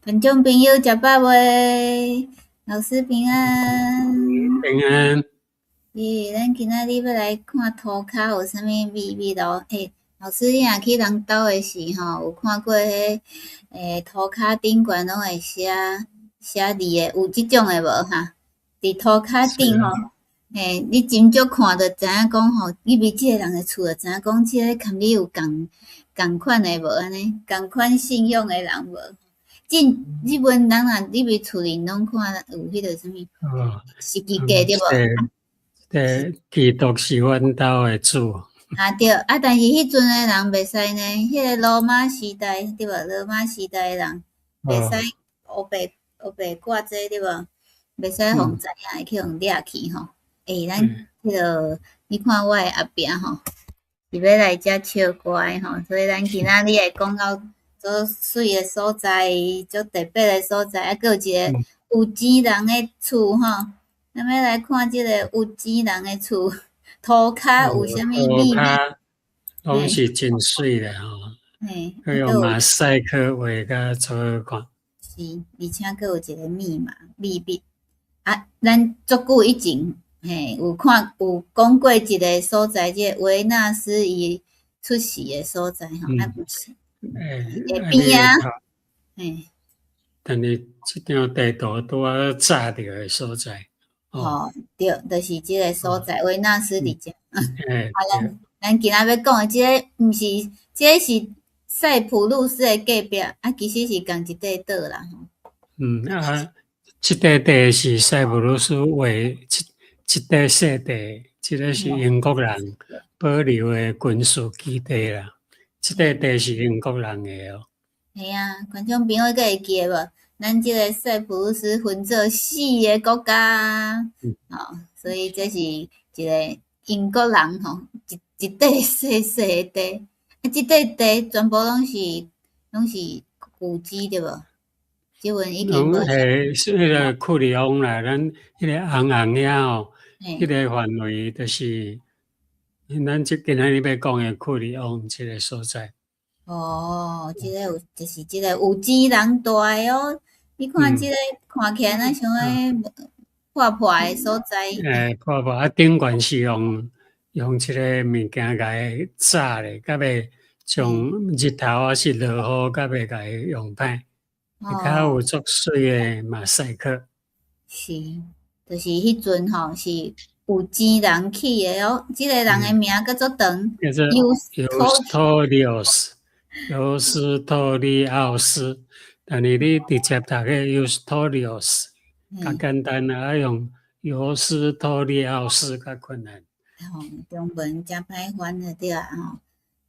觀眾朋友食飽未？老師平安。平安。咦，咱今仔日欲來看塗跤有啥物秘密哦？欸，老師，你若去人兜的時吼，有看過彼塗跤頂懸攏會寫寫字的，有這種的無哈？佇塗跤頂吼，嘿，你真少看就知影講吼，入去這個人的厝就知影講，這个佮你有仝仝款的無按呢？仝款信仰的人無？進日本人若入去厝裡攏看有彼个啥物十字架對無？對，基督是阮兜的主。啊對，啊但是彼陣的人袂使呢，彼个羅馬時代對無？羅馬時代的人袂使烏白烏白掛這對無？袂使予知影會去予掠去吼。欸，咱彼个你看我的後壁吼，是欲來遮唱歌的吼，所以咱今仔日會講到足媠的所在，足特別的所在，啊閣有一個有錢人的厝吼。咱欲來看這个有錢人的厝，塗跤有啥物秘密？攏是真媠的吼。嘿，閣用馬賽克畫甲足好看。是，而且閣有一個密碼秘密。啊，咱足久以前，嘿，有看有講過一个所在，這個維納斯伊出世的所在吼，啊毋是，下邊啊，嘿。但是這張地圖拄仔炸著的所在。吼，對，就是這个所在，維納斯佇遮。啊，咱咱今仔欲講的這个毋是，這个是塞浦路斯的隔壁，啊，其實是仝一塊島啦。嗯，啊，這塊地是塞浦路斯畫這這塊細地，這个是英國人保留的軍事基地啦。這塊地是英國人的哦。嘿啊，觀眾朋友閣會記得無？咱這个塞浦路斯分做四个國家，吼，所以這是一个英國人吼，一一塊細細的地，啊，這塊地全部攏是舊址對無？這陣已經攏係是彼个庫里翁啦，咱彼个紅紅遐吼，彼个範圍就是咱這今仔日欲講的庫里翁這个所在。哦，這个有，就是這個有錢人住的哦。你看這个看起來若像彼破破的所在。欸，破破啊，頂懸是用這个物件共伊紮咧，才袂像日頭抑是落雨，才袂共伊用歹。較有足媠的馬賽克。是，就是彼陣吼是有錢人起的哦。這个人的名叫做長，叫做尤斯托利奧斯，尤斯托利奧斯。但是你直接讀個尤斯托利奧斯較簡單啊，用尤斯托利奧斯較困難。吼，中文誠歹翻的對啊吼。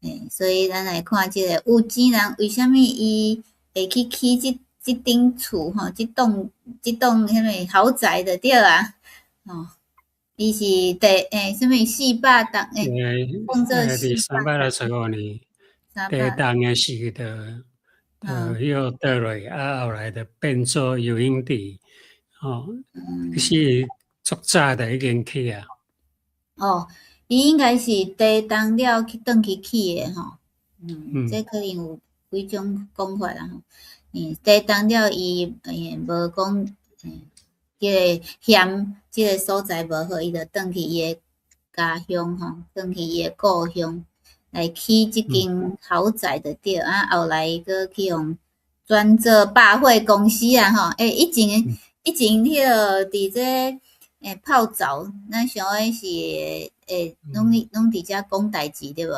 欸，所以咱來看這个有錢人為啥物伊會去起這這頂厝吼，這棟啥物豪宅的對啊？吼，伊是第欸啥物四百棟欸，講做 365年，地動的時就彼個倒落，啊後來就變做游泳池，吼，其實足早就已經起啊。哦，伊應該是地動了去轉去起的吼，嗯，這可能有幾種講法啦吼。嗯，地動了伊欸無講，欸，這个嫌這个所在無好，伊就轉去伊的家鄉吼，轉去伊的故鄉來起這間豪宅就對，啊後來閣去予轉做百貨公司啊吼，欸，以前以前彼个佇這欸泡澡，咱想的是會攏攏佇遮講代誌對無？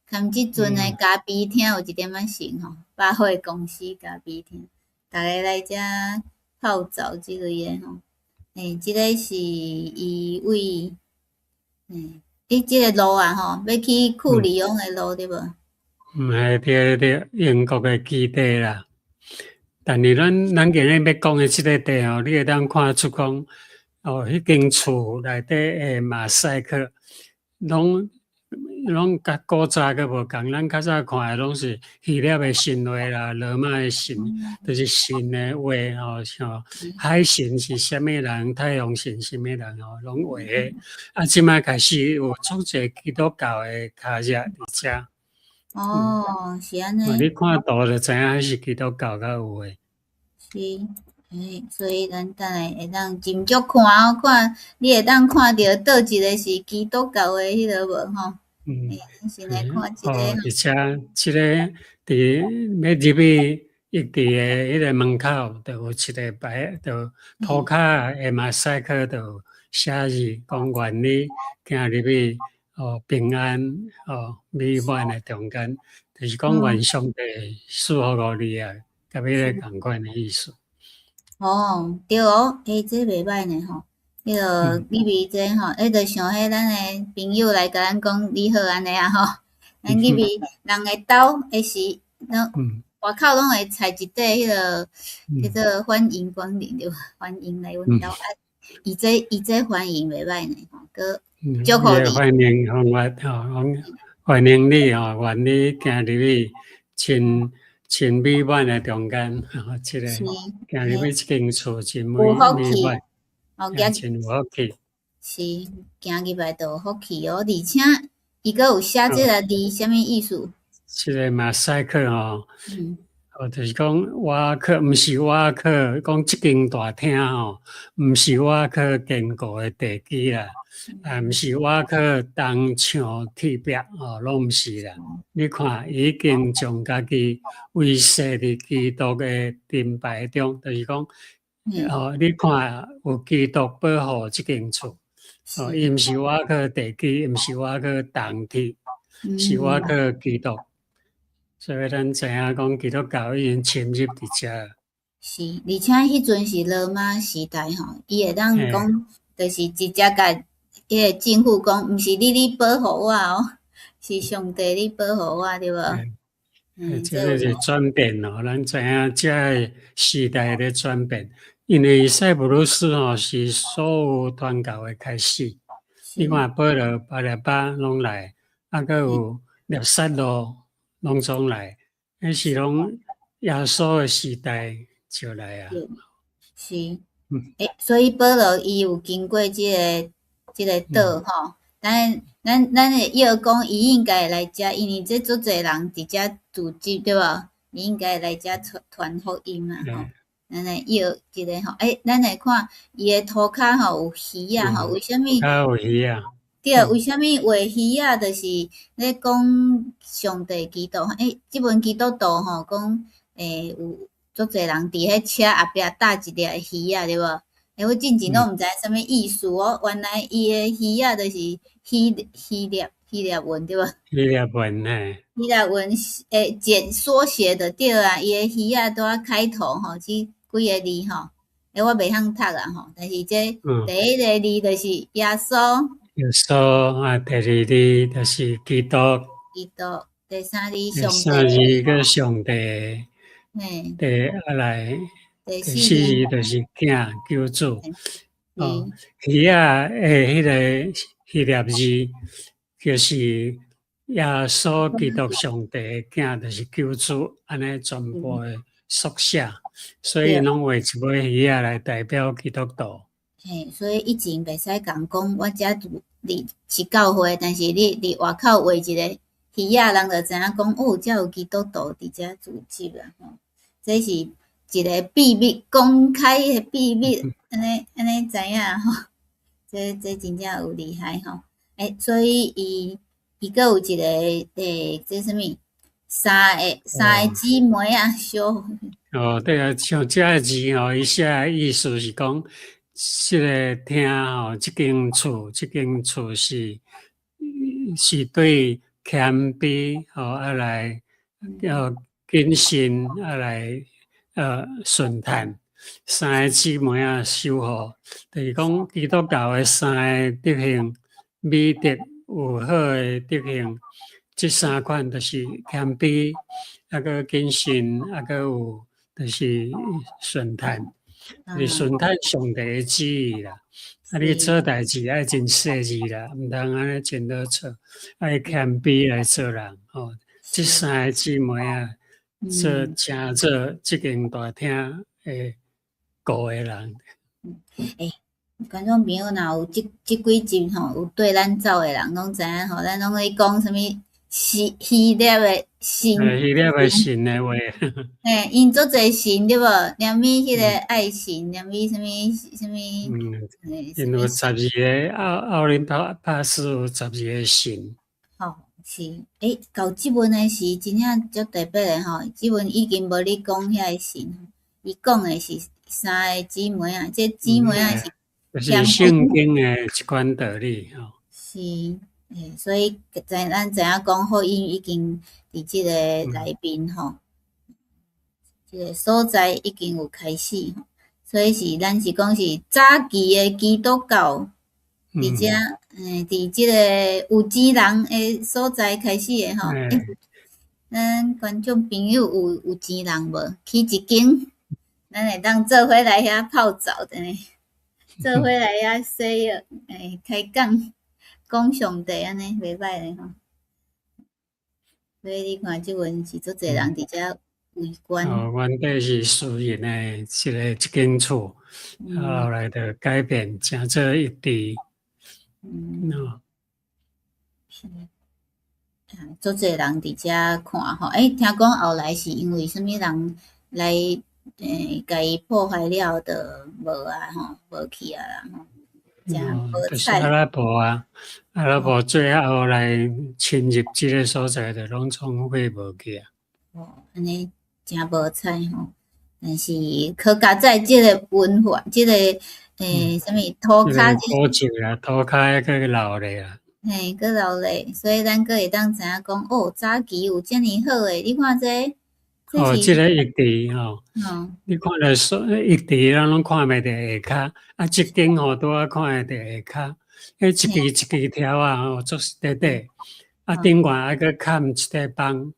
含這陣的咖啡廳有一點仔像吼，百貨公司咖啡廳，逐家來遮泡澡之類的吼。欸，這个是伊位，欸，伊這个路啊吼，欲去庫里翁的路對無？毋係對對，英國的基地啦。但是咱今日欲講的這個地吼，你會當看出講，哦，彼間厝內底的馬賽克，攏攏佮古早閣無仝，咱較早看的攏是希臘的神話啦，羅馬的神，就是神的畫吼，像海神是啥物人，太陽神啥物人吼，攏畫的。啊，這擺開始有足濟基督教的卡熱佇遮。哦，是按呢。你看圖就知影彼是基督教才有的。是，欸，所以咱等下會當斟酌看哦，看你會當看著佗一个是基督教的彼个無吼？欸，先來看這个。哦，而且這个佇欲入去營地的彼个門口，就有一个牌，就塗跤的馬賽克，就寫字講願你行入去哦平安哦美滿的中間，就是講願上帝賜福予你啊，佮彼个仝款的意思。哦，對哦，欸，這袂䆀呢吼，彼个入去這吼，欸，就像彼咱的朋友來共咱講你好按呢啊吼，咱入去人的兜的時，攏外口攏會插一塊彼个叫做歡迎光臨對無？歡迎來阮兜啊，伊這歡迎袂䆀呢吼，閣祝福你。歡迎方法吼，歡迎你吼，願你行入去真真美滿的中間，吼，這个行入去這間厝真美美滿，哦，真有福氣。是，行入來就有福氣哦，而且伊閣有寫這个字，啥物意思？這个馬賽克吼，哦，就是講瓦克，毋是瓦克，講這間大廳吼，毋是瓦克堅固的地基啦，啊，毋是瓦克東牆鐵壁哦，攏毋是啦。你看，已經將家己維繫佇基督的盾牌中，就是講，哦，你看有基督保護這間厝，哦，伊毋是瓦克地基，毋是瓦克銅鐵，是瓦克基督。所以咱知影講基督教已經深入佇遮。是，而且彼陣是羅馬時代吼，伊會當講，就是直接共彼个政府講，毋是你保護我哦，是上帝你保護我，對無？嗯，這个是轉變哦，咱知影這个時代咧轉變，因為塞浦路斯吼是所有傳教的開始。你看保羅、巴拿巴攏來，啊，閣有拿撒勒攏總來，彼是攏耶穌的時代就來啊。是，欸，所以保羅伊有經過這个島吼，咱會臆講伊應該會來遮，因為這足濟人佇遮聚集對無？伊應該會來遮傳傳福音啊吼。咱來臆這个吼，欸，咱來看伊的塗跤吼有魚仔吼，為啥物？有魚仔。對，為啥物畫魚仔？就是咧講上帝基督。欸，這本基督徒吼講，欸，有足濟人佇彼車後壁搭一粒魚仔，對無？欸，我進前攏毋知啥物意思哦，原來伊的魚仔就是希臘文對無？希臘文嘿。希臘文欸簡縮寫的對啊，伊的魚仔拄仔開頭吼，這幾個字吼，欸，我袂曉讀啊吼，但是這第一个字就是耶穌。耶穌啊，第二字就是基督。基督，第三字上帝。第三字閣上帝。第啊來，第四字就是囝救主。哦，魚仔的彼个希臘字就是耶穌基督上帝的囝，就是救主，按呢全部的縮寫，所以攏畫一尾魚仔來代表基督徒。嘿，所以以前袂使共講，我遮住佇是教會，但是你佇外口畫一个魚仔，人就知影講哦，遮有基督徒佇遮聚集啊吼。這是一个秘密，公開的秘密，按呢按呢知影吼。這真正有厲害吼。欸，所以伊閣有一個欸，這啥物？三個姊妹啊，小。哦，對啊，像這个字吼，伊寫的意思是講，這个廳吼，這間厝是對謙卑吼啊來要謹慎啊來順嘆，三個姊妹仔守護，就是講基督教的三個德行，美德有好的德行，這三款就是謙卑，啊閣謹慎，啊閣有就是順嘆，就是順嘆上帝的旨意啦。啊，你做代誌愛真細膩啦，毋通按呢真好做，愛謙卑來做人吼。這三個姊妹仔做成做這間大廳的顧的人。欸，觀眾朋友，若有這幾集吼，有綴咱走的人，攏知影吼，咱攏咧講啥物是希臘的神，希臘的神的話，嘿，𪜶足濟神對無？連物彼個愛神，連物啥物啥物，𪜶有十二个奧林帕斯有十二個神。吼，是，欸，到這陣的時真正足特別的吼，這陣已經無咧講遐個神，伊講的是三個姊妹仔，這姊妹仔是，就是聖經的一款道理吼。是，欸，所以知咱知影講福音已經佇這个內面吼，這个所在已經有開始，所以是咱是講是早期的基督教，佇遮，欸，佇這个有錢人的所在開始的吼。欸，咱觀眾朋友有錢人無？起一間，咱會當做伙來遐泡澡的呢，做伙來遐洗浴，欸，開講講上帝按呢，袂䆀咧吼。所以你看，這陣是足濟人佇遮圍觀。哦，原底是私人的一間厝，後來就改變成做浴池。是，啊，足濟人佇遮看吼，欸，聽講後來是因為啥物人來，欸，共伊破壞了，就無啊吼，無去啊啦吼。就是阿拉伯啊，阿拉伯最後來侵入這个所在，就攏總毀無去啊。哦，按呢誠無彩吼，但是可加在這个文化，這个欸，啥物塗跤。古蹟啊，塗跤閣留咧啊。嘿，閣留咧，所以咱閣會當知影講，哦，早期有遮爾好的，你看這個。哦，這个浴池吼，你看著說浴池，咱攏看袂著下跤，啊，這間吼拄仔看會著下跤，彼一支一支條仔吼，足短短，啊，頂懸還閣崁一塊板，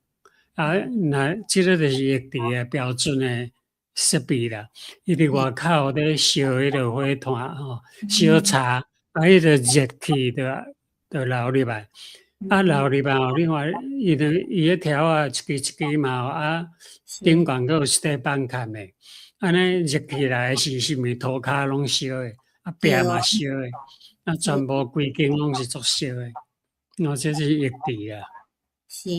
啊，若這个就是浴池的標準的設備啦。伊佇外口咧燒彼个火炭吼，燒柴，啊，彼个熱氣就流入來。啊，流入來吼，另外伊就伊彼條仔一支一支嘛吼，啊，頂懸閣有一塊板崁的，按呢熱起來時，是毋是塗跤攏燒的，啊，壁嘛燒的，啊，全部規間攏是足燒的，哦，這是浴池啊。是，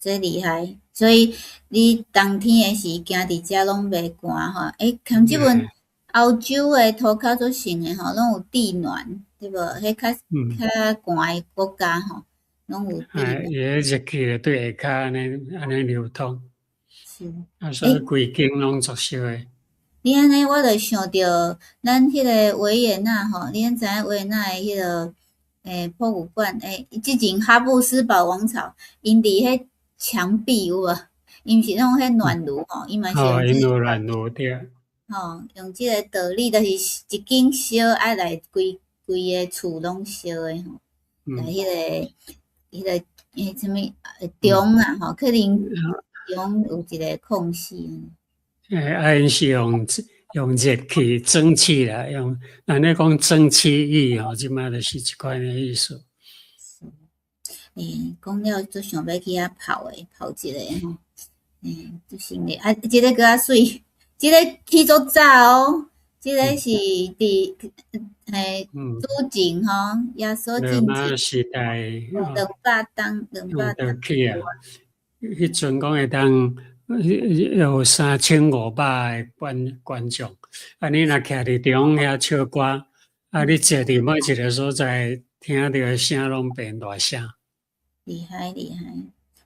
這厲害。所以你冬天的時行佇遮攏袂寒吼。欸，像這陣歐洲的塗跤足盛的吼，攏有地暖，對無？彼較較寒的國家吼，攏有地暖。伊彼熱氣就對下跤按呢按呢流通。是。啊，所以規間攏足燒的。你按呢，我就想著咱彼個維也納吼，你敢知影維也納的彼个欸博物館？欸，之前哈布斯堡王朝，𪜶佇彼牆壁有無？伊毋是用彼暖爐吼，伊嘛是用這個暖爐對。吼，用這个道理，就是一間燒愛來規規个厝攏燒的吼。來彼个彼个彼啥物中啊吼，可能中有一个空隙。欸，啊，𪜶是用熱氣蒸汽啦，用咱咧講蒸汽浴吼，這擺就是這款的意思。是，欸，講了足想欲去遐泡的，泡一下吼。欸，足神的，啊，這個閣較媠，這個起足早哦，這個是佇欸主前吼，耶穌進前時代，200冬，200冬。起啊，彼陣講會當有3500个觀眾，啊，你若徛佇中央遐唱歌，啊，你坐佇每一个所在，聽著的聲攏變大聲。厲害厲害，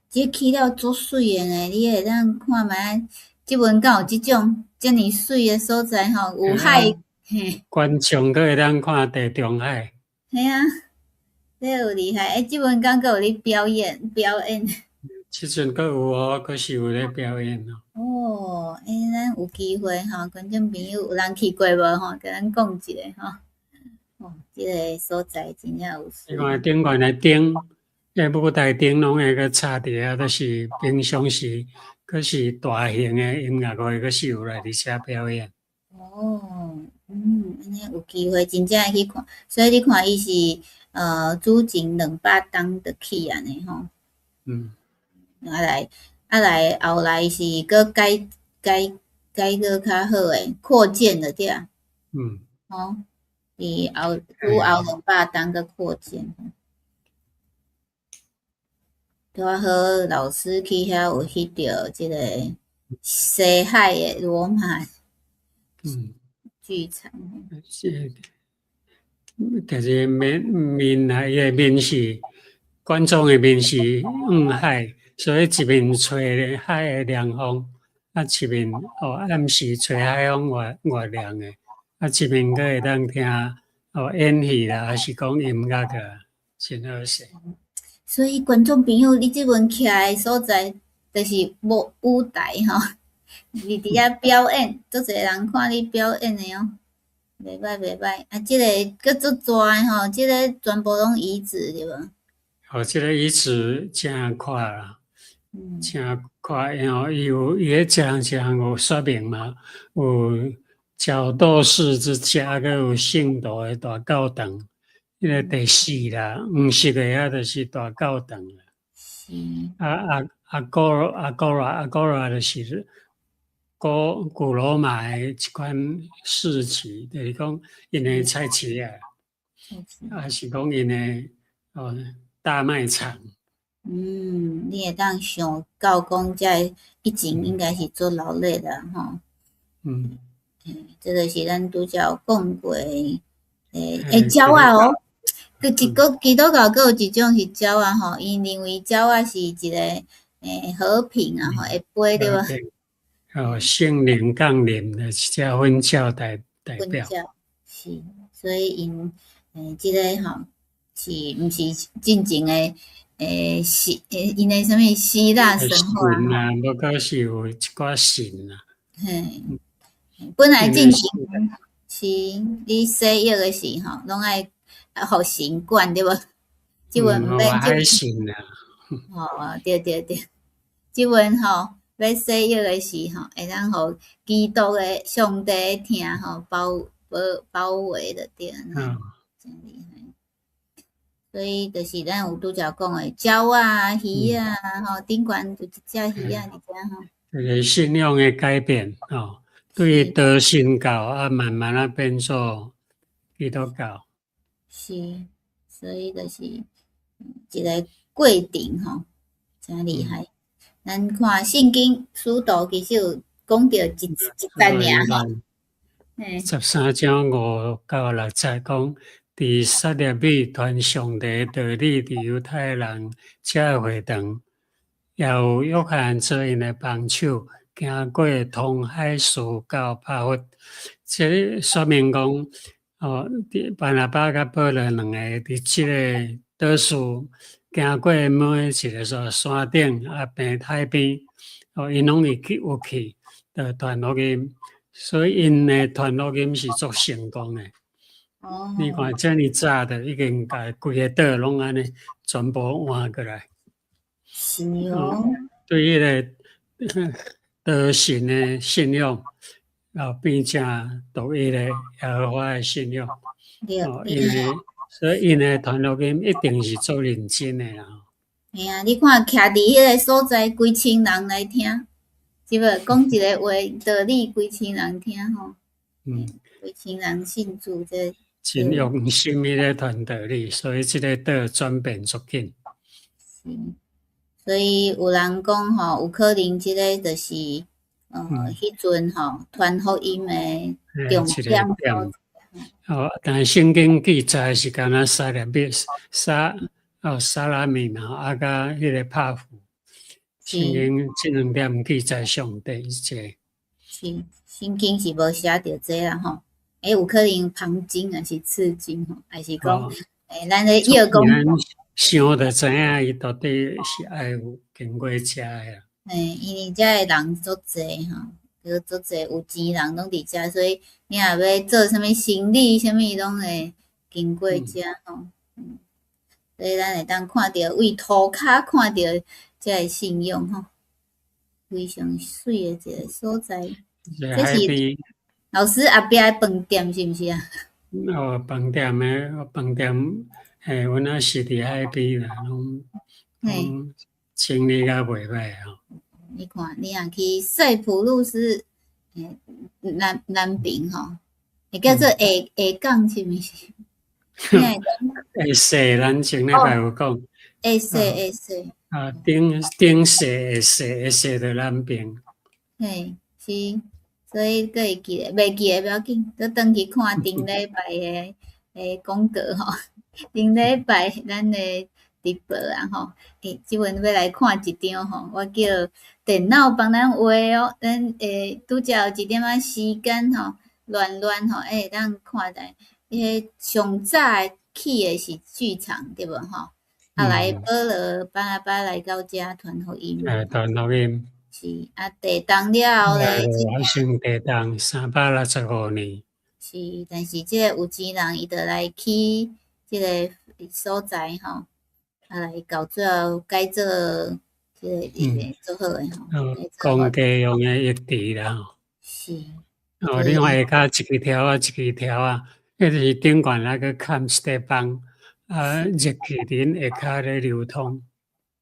這起了足媠的呢，你會當看覓，這陣敢有這種遮爾媠的所在吼，有海。嘿。觀眾閣會當看地中海。嘿啊，這有厲害！欸，這陣敢閣有咧表演表演。這陣閣有哦，閣是有咧表演哦。哦，欸，咱有機會吼，觀眾朋友有人去過無吼？共咱講一下吼。哦，這个所在真正有。你看頂懸的燈，彼舞台燈攏會閣插佇遐，就是平常時，閣是大型的音樂會，閣是有來佇遮表演。哦，按呢有機會真正會去看，所以你看伊是主前200冬就起按呢吼。啊來，後來是閣改改改閣較好的擴建了對啊。吼，佇後主後200冬閣擴建。拄仔好老師去遐有翕著這个西海的羅馬劇場。是，就是面面啊，伊的面是觀眾的面是向海，所以一面吹海的涼風，啊一面哦暗時吹海風偌偌涼的，啊一面閣會當聽哦演戲啦，抑是講音樂啊，真好勢。所以觀眾朋友，你這陣徛的所在，就是無舞台吼，你佇遐表演，足濟人看你表演的哦，袂歹袂歹。啊，這个閣足大的吼，這个全部攏遺址對無？哦，這个遺址誠闊啦，誠闊，然後伊有伊彼一項一項有說明嘛，有角鬥士之家，閣有聖徒的大教堂，彼个第四啦，黃色的遐就是大教堂啦。啊啊 Agora Agora 就是古羅馬的一款市集，就是講𪜶的菜市仔，抑是講𪜶的哦大賣場。嗯，你會當想到講，這个以前應該是足熱鬧啦，吼。這个是咱拄才有講過的，欸，鳥仔哦，閣一個基督教閣有一種是鳥仔吼，𪜶認為鳥仔是一個和平啊吼，會飛對無？哦，聖靈降臨的一隻粉鳥代表。粉鳥是，所以𪜶這个吼是毋是真正的是𪜶的啥物希臘神話？神啊，無過是有一寡神啊。嘿，本來進前是你洗浴的時吼，攏愛予神管對無？這陣毋免。海神啊。哦，對對對，這陣吼欲洗浴的時吼，會當予基督的上帝的疼吼包圍就對。真厲害。所以就是咱有拄才講的鳥仔、魚仔吼，頂懸有一隻魚仔佇遮吼。這個信仰的改變哦，對多神教啊，慢慢啊變做基督教。是，所以就是一个過程吼，誠厲害。咱看聖經使徒其實有講著一一節爾吼。13章5到6節講，佇撒勒米傳上帝道理，佇猶太人這會堂，也有約翰做𪜶的幫手，經過通海斯到帕弗。這說明講，哦，巴拿巴佮保羅兩个佇這个島嶼經過每一个所山頂啊，邊海邊，哦，𪜶攏會去有去，就傳福音，所以𪜶的傳福音是足成功的。你看遮爾早就已經共規个島攏按呢全部換過來。是哦。對彼个多神的信仰，後變成獨一的耶和華的信仰。哦，因為所以𪜶的傳福音一定是足認真的啦。嘿啊，你看徛佇彼个所在，幾千人來聽，是無？講一个話道理，幾千人聽吼。幾千人信主這。真用心彼咧傳道理，所以這个島轉變足緊。是，所以有人講吼，有可能這个就是，彼陣吼傳福音的重點。哦，但聖經記載是敢若撒勒米撒哦撒拉米嘛，啊佮彼個帕弗。聖經這兩點記載上帝這。是，聖經是無寫著這啦吼。欸，有可能旁經抑是次經吼，還是講，欸，咱咧藥講。想就知影，伊到底是愛有經過遮的啦。嘿，因為遮的人足濟吼，閣足濟有錢人攏佇遮，所以你若欲做啥物生理，啥物攏會經過遮吼。所以咱會當看著對塗跤看著遮个信仰吼，非常媠的一个所在。這是老師後壁的飯店是毋是啊？哦，飯店的，嘿，阮仔是佇海邊啦，攏清理甲袂歹吼。你看，你若去塞浦路斯，欸，南邊吼，會叫做下港是毋是？下勢，咱前禮拜有講。下勢下勢。啊，頂頂勢會勢會勢佇南爿。嘿，是，所以閣會記得，袂記得無要緊，閣轉去看頂禮拜的廣告吼。頂禮拜咱的直播啊吼，欸，這陣欲來看一張吼，我叫電腦幫咱畫哦，咱會拄才有一點仔時間吼，亂亂吼，會當看著，彼个上早起的是劇場對無吼？後來保羅巴拿巴來到遮傳福音。欸，傳福音。是啊，地動了後咧，發生地動365年。是，但是這個有錢人伊就來起這个所在吼，啊來到最後改做這个做好的吼。公家用的浴池啦。是。哦，另外下跤一支條仔一支條仔，彼就是頂懸還閣崁一塊枋，啊，熱氣佇下跤咧流通。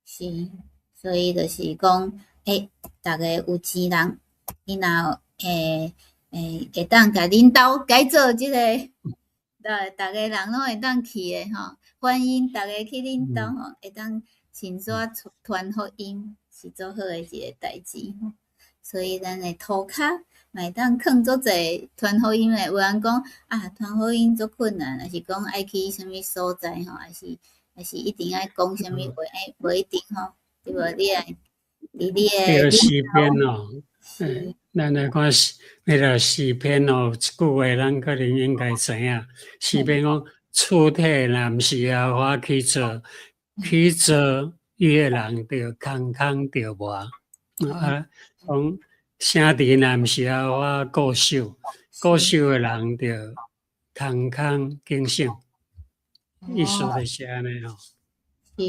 是，所以就是講，欸，逐个有錢人，你若會當共恁兜改做這個，逐个人攏會當去的吼，歡迎逐个去恁兜吼，會當順紲傳福音，是足好的一个代誌吼。所以咱的塗跤嘛會當囥足濟傳福音的，有人講啊，傳福音足困難，抑是講愛去啥物所在吼，抑是一定愛講啥物話，欸，無一定吼，對無？你愛佇你的對詩篇哦，欸，咱來看詩，彼个詩篇哦，一句話咱可能應該知影。詩篇講，厝體若毋是耶和華起造，起造伊的人就空空著無。啊，講城池若毋是耶和華固守，固守的人就空空警醒。意思就是按呢吼。是，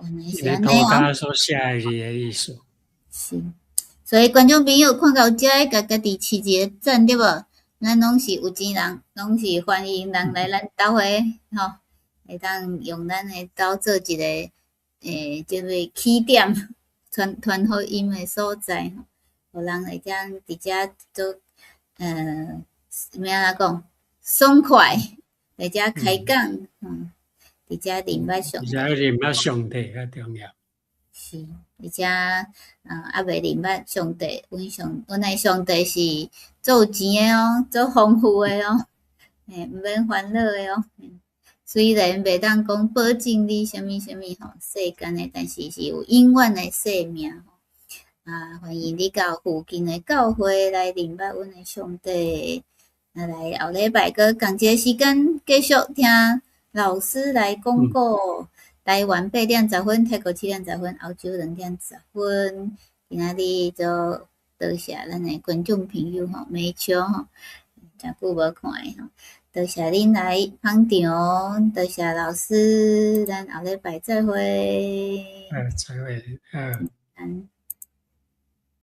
原來是按呢哦。塗跤所寫的字的意思。是，所以觀眾朋友看到這，共家己飼一个讚對無？咱攏是有錢人，攏是歡迎人來咱兜的吼，會當用咱的兜做一个這个起點，傳福音的所在，予人會當佇遮做欲按怎講，爽快，佇遮開講，佇遮認捌上帝。佇遮認捌上帝較重要。是，而且猶未認捌上帝，阮的上帝是足有錢的哦，足豐富的哦，欸，毋免煩惱的哦。雖然袂當講保證你啥物啥物吼，世間的，但是是有永遠的生命吼。啊，歡迎你到附近的教會來認捌阮的上帝。啊，來後禮拜閣仝一个時間繼續聽老師來講古。台灣8點10分，泰國7點10分，澳洲2點10分。今仔日就多謝咱的觀眾朋友吼，美秋吼，誠久無看的吼，多謝恁來捧場，多謝老師，咱後禮拜再會。再會，嗯。